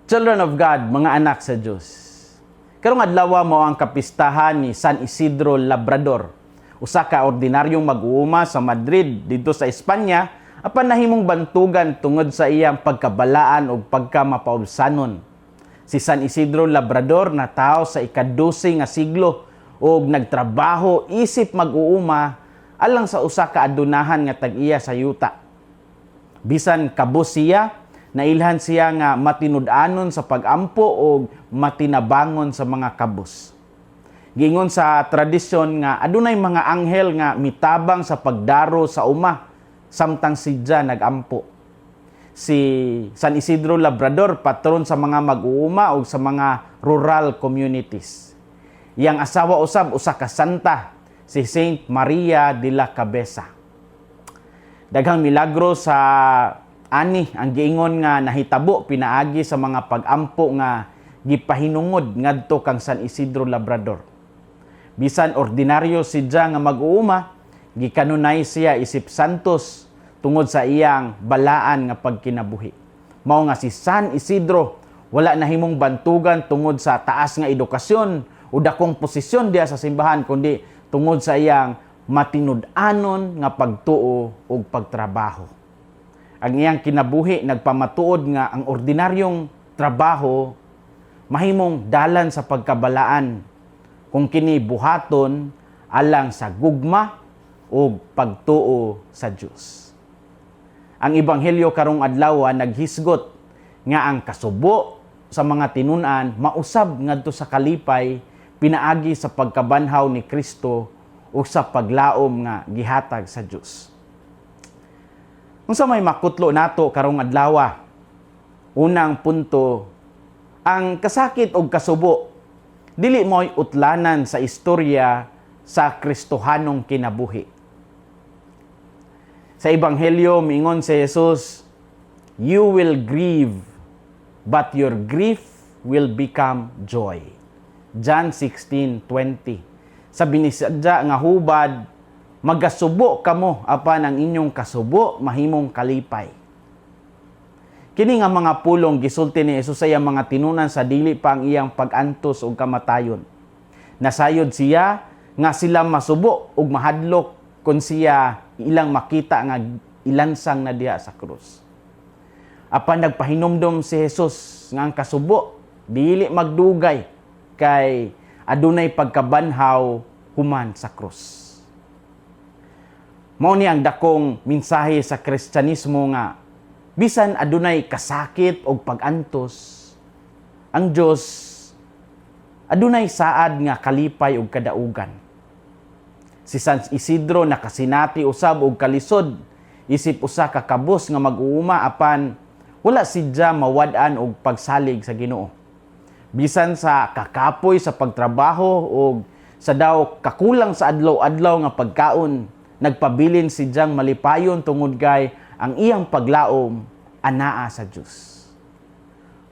Children of God, mga anak sa Diyos. Karong adlaw, mao ang kapistahan ni San Isidro Labrador. Usa ka ordinaryong mag-uuma sa Madrid didto sa Espanya, apan nahimong bantugan tungod sa iyang pagkabalaan ug pagkamapaubsanon. Si San Isidro Labrador natawo sa ika-12 nga siglo ug nagtrabaho isip mag-uuma alang sa usa ka adunahan nga tag-iya sa yuta. Bisan kabus siya, nailhan siya nga matinud-anon sa pagampo o matinabangon sa mga kabus. Giingon sa tradisyon nga adunay mga anghel nga mitabang sa pagdaro sa uma samtang siya nagampo. Si San Isidro Labrador, patron sa mga mag-uuma o sa mga rural communities. Iyang asawa usab usa ka santa, si Saint Maria de la Cabeza. Daghang milagro sa ani ang giingon nga nahitabo pinaagi sa mga pagampo nga gipahinungod ngadto kang San Isidro Labrador. Bisan ordinaryo siya nga mag-uuma, gikanunay siya isip santos tungod sa iyang balaan nga pagkinabuhi. Mao nga si San Isidro wala nahimong bantugan tungod sa taas nga edukasyon o dakong posisyon diha sa simbahan, kundi tungod sa iyang matinud-anon nga pagtuo ug pagtrabaho. Ang iyang kinabuhi nagpamatuod nga ang ordinaryong trabaho mahimong dalan sa pagkabalaan kung kini buhaton alang sa gugma ug pagtuo sa Dios. Ang ebanghelyo karong adlaw naghisgot nga ang kasubo sa mga tinun-an mausab ngadto sa kalipay pinaagi sa pagkabanhaw ni Kristo ug sa paglaom nga gihatag sa Dios. Unsa may makutlo nato karong adlaw? Unang punto, ang kasakit og kasubo dili mo'y utlanan sa istorya sa Kristohanong kinabuhi. Sa ebanghelyo, miingon si Jesus, "You will grieve, but your grief will become joy." John 16:20. Sa binisaya nga hubad, "Magasubo kamo apan ang inyong kasubo mahimong kalipay." Kini nga mga pulong gisulti ni Jesus sa iyang mga tinunan sa dili pa ang iyang pag-antos ug kamatayon. Nasayod siya nga sila masubo ug mahadlok kung siya ilang makita nga ilansang na diha sa krus. Apan nagpahinumdom si Jesus nga ang kasubo dili magdugay kay adunay pagkabanhaw human sa krus. Mao ni ang dakong mensahe sa Kristyanismo nga bisan adunay kasakit o pag-antos, ang Dios adunay saad nga kalipay ug kadaugan. Si San Isidro nakasinati usab og kalisod isip usa ka kabus nga mag-uuma, apan wala sidya mawad-an og pagsalig sa Ginoo. Bisan sa kakapoy sa pagtrabaho og sa daw kakulang sa adlaw-adlaw nga pagkaon, nagpabilin sidyang malipayon tungod kay ang iyang paglaom anaa sa Dios.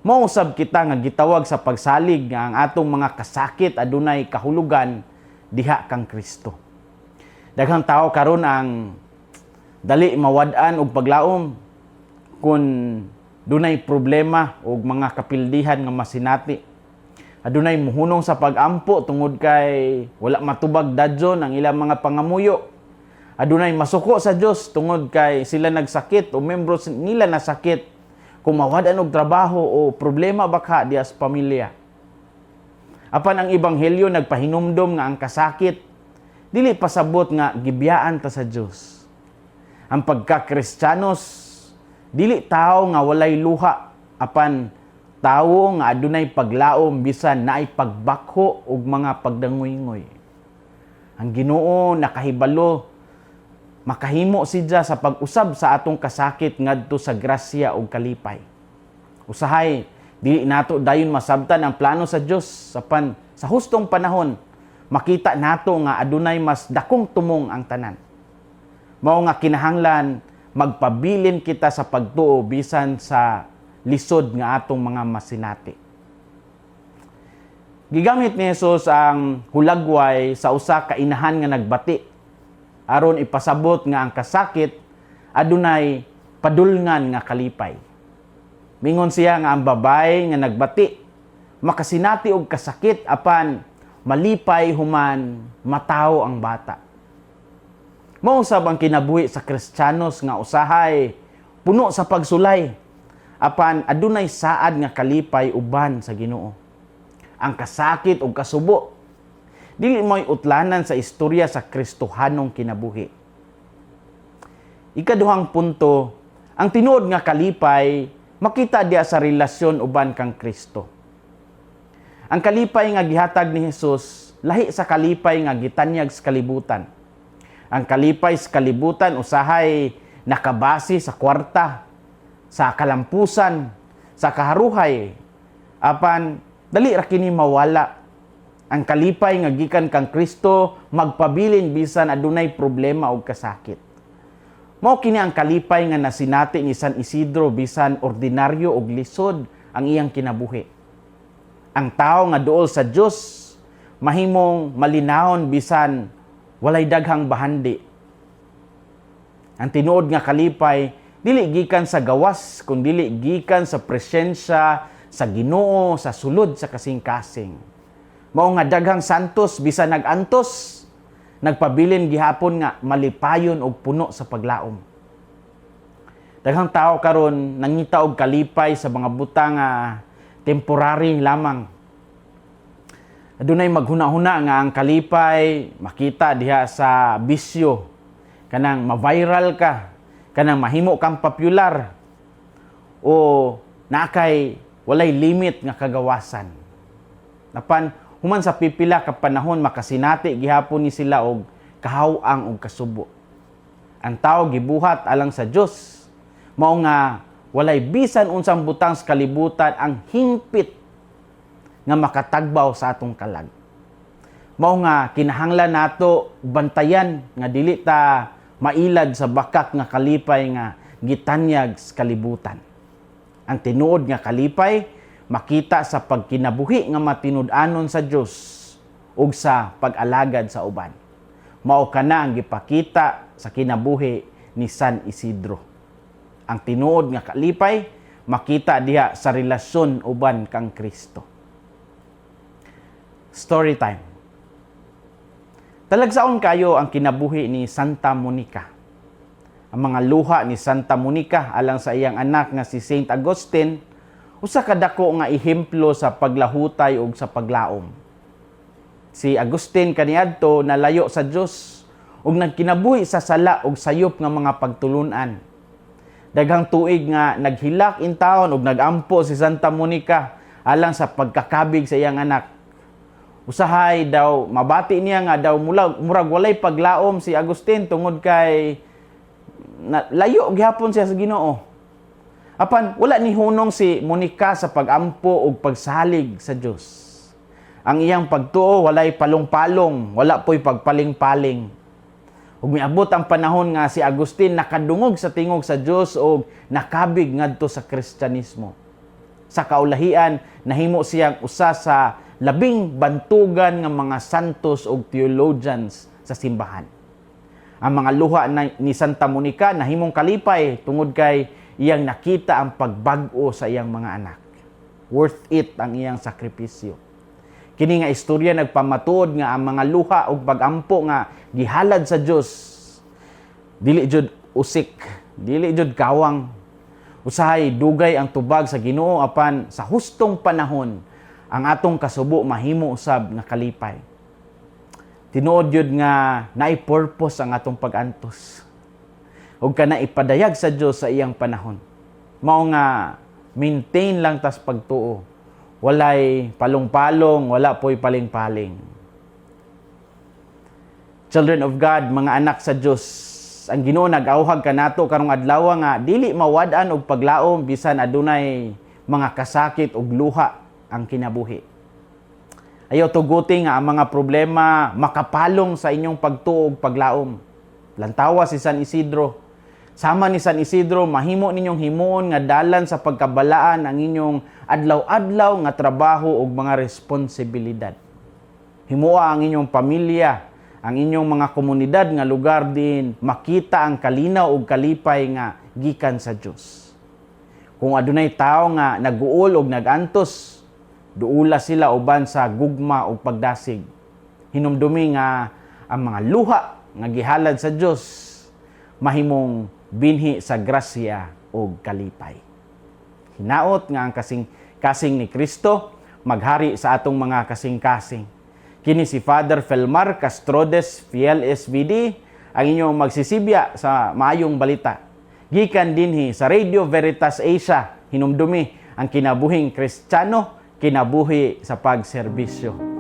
Mausab kita nga gitawag sa pagsalig nga ang atong mga kasakit adunay kahulugan diha kang Kristo. Daghang tao karon ang dali mawad-an og paglaom kung dunay problema og mga kapildihan nga masinati. Adunay muhunong sa pagampo tungod kay wala matubag dadyon ang ilang mga pangamuyo. Adunay masuko sa Dios tungod kay sila nagsakit o membro nila nasakit, kung mawad-an og trabaho o problema baka diha sa pamilya. Apan ang ebanghelyo nagpahinumdom nga ang kasakit dili pasabot nga gibiyaan ta sa Dios. Ang pagka-Kristiyanos dili tao nga walay luha, apan tawo nga adunay paglaom bisan naay pagbakho ug mga pagdanguynggoy. Ang Ginoo nakahibalo, makahimo siya sa pag-usab sa atong kasakit ngadto sa grasya ug kalipay. Usahay dili nato dayon masabtan ang plano sa Dios, apan sa hustong panahon makita nato nga adunay mas dakong tumong ang tanan. Mao nga kinahanglan magpabilin kita sa pagtuo bisan sa lisod nga atong mga masinati. Gigamit ni Jesus ang hulagway sa usa ka inahan nga nagbati aron ipasabot nga ang kasakit adunay padulngan nga kalipay. Mingon siya nga ang babae nga nagbati makasinati og kasakit apan malipay human matawo ang bata. Mao usab ang kinabuhi sa Kristiyanos nga usahay puno sa pagsulay apan adunay saad nga kalipay uban sa Ginoo. Ang kasakit ug kasubo dili mo'y utlanan sa istorya sa Kristohanong kinabuhi. Ikaduhang punto, ang tinuod nga kalipay makita diya sa relasyon uban kang Kristo. Ang kalipay nga gihatag ni Jesus lahi sa kalipay nga gitanyag sa kalibutan. Ang kalipay sa kalibutan usahay nakabase sa kwarta, sa kalampusan, sa kaharuhay. Apan dali ra kini mawala. Ang kalipay nga gikan kang Kristo magpabilin bisan adunay problema og kasakit. Mao kini ang kalipay nga nasinati ni San Isidro bisan ordinaryo og lisod ang iyang kinabuhi. Ang tao nga duol sa Dios mahimong malinahon bisan walay daghang bahandi. Ang tinuod nga kalipay dili gikan sa gawas kun dili gikan sa presensya sa Ginoo sa sulod sa kasing-kasing. Mao nga daghang santos bisan nag-antos, nagpabilin gihapon nga malipayon og puno sa paglaom. Daghang tao karon nangita og kalipay sa mga butang nga temporary lamang. Adunay maghuna-huna nga ang kalipay makita diha sa bisyo, kanang ma-viral ka, kanang mahimo kang popular o naa kay walay limit nga kagawasan. Apan human sa pipila ka panahon, makasinati gihapon ni sila og kahaw-ang og kasubo. Ang tao gibuhat alang sa Dios. Mao nga walay bisan unsang butang sa kalibutan ang hingpit nga makatagbaw sa atong kalag. Mao nga kinahanglan nato bantayan nga dili ta mailad sa bakak nga kalipay nga gitanyag sa kalibutan. Ang tinuod nga kalipay makita sa pagkinabuhi nga matinud-anon sa Dios ug sa pag-alagad sa uban. Mao kana ang gipakita sa kinabuhi ni San Isidro. Ang tinuod nga kalipay makita diha sa relasyon uban kang Kristo. Story time. Talagsaon kayo ang kinabuhi ni Santa Monica. Ang mga luha ni Santa Monica alang sa iyang anak nga si Saint Augustine usa ka dako nga ehemplo sa paglahutay ug sa paglaom. Si Agustin kaniadto nalayo sa Dios ug nagkinabuhi sa sala ug sayop nga mga pagtulunan. Daghang tuig nga naghilak intawon ug nagampo si Santa Monica alang sa pagkakabig sa iyang anak. Usahay daw mabati niya nga daw murag walay paglaom si Agustin tungod kay na, layo gihapon siya sa Ginoo. Apan wala ni hunong si Monica sa pagampo ug pagsalig sa Dios. Ang iyang pagtuo walay palong-palong, wala po'y pagpaling-paling. Ug miabot ang panahon nga si Agustin nakadungog sa tingog sa Dios ug nakabig ngadto sa Kristyanismo. Sa kaulahian, nahimo siyang usa sa labing bantugan nga mga santos ug theologians sa simbahan. Ang mga luha ni Santa Monica nahimong kalipay tungod kay iyang nakita ang pagbag-o sa iyang mga anak. Worth it ang iyang sakripisyo. Kini nga istorya nagpamatuod nga ang mga luha ug pagampo nga gihalad sa Dios dili jud usik, dili jud kawang. Usahay dugay ang tubag sa Ginoo, apan sa hustong panahon ang atong kasubo mahimo usab nga kalipay. Tinuod jud nga naay purpose ang atong pag-antos. Ug kana ipadayag sa Dios sa iyang panahon. Mao nga maintain lang tas pagtuo. Walay palong-palong, wala po'y paling-paling. Children of God, mga anak sa Dios, ang Ginoo nag-awhag kanato karong adlaw nga dili mawad-an og paglaom bisan adunay mga kasakit ug luha ang kinabuhi. Ayaw tuguti nga ang mga problema makapalong sa inyong pagtuo ug paglaom. Lantawa si San Isidro. Sama ni San Isidro, mahimo ninyong himuon nga dalan sa pagkabalaan ang inyong adlaw-adlaw nga trabaho ug mga responsibilidad. Himoa ang inyong pamilya, ang inyong mga komunidad nga lugar din makita ang kalinaw ug kalipay nga gikan sa Dios. Kung adunay tawo nga naguol og nagantos, duula sila uban sa gugma ug pagdasig. Hinumdumi nga ang mga luha nga gihalad sa Dios mahimong binhi sa grasya ug kalipay. Hinaot nga ang kasing kasing ni Kristo maghari sa atong mga kasing-kasing. Kini si Father Felmar Castrodes, Fiel SVD, ang inyong magsisibya sa maayong balita. Gikan dinhi sa Radio Veritas Asia, hinumdumi ang kinabuhing Kristiyano, kinabuhi sa pagserbisyo.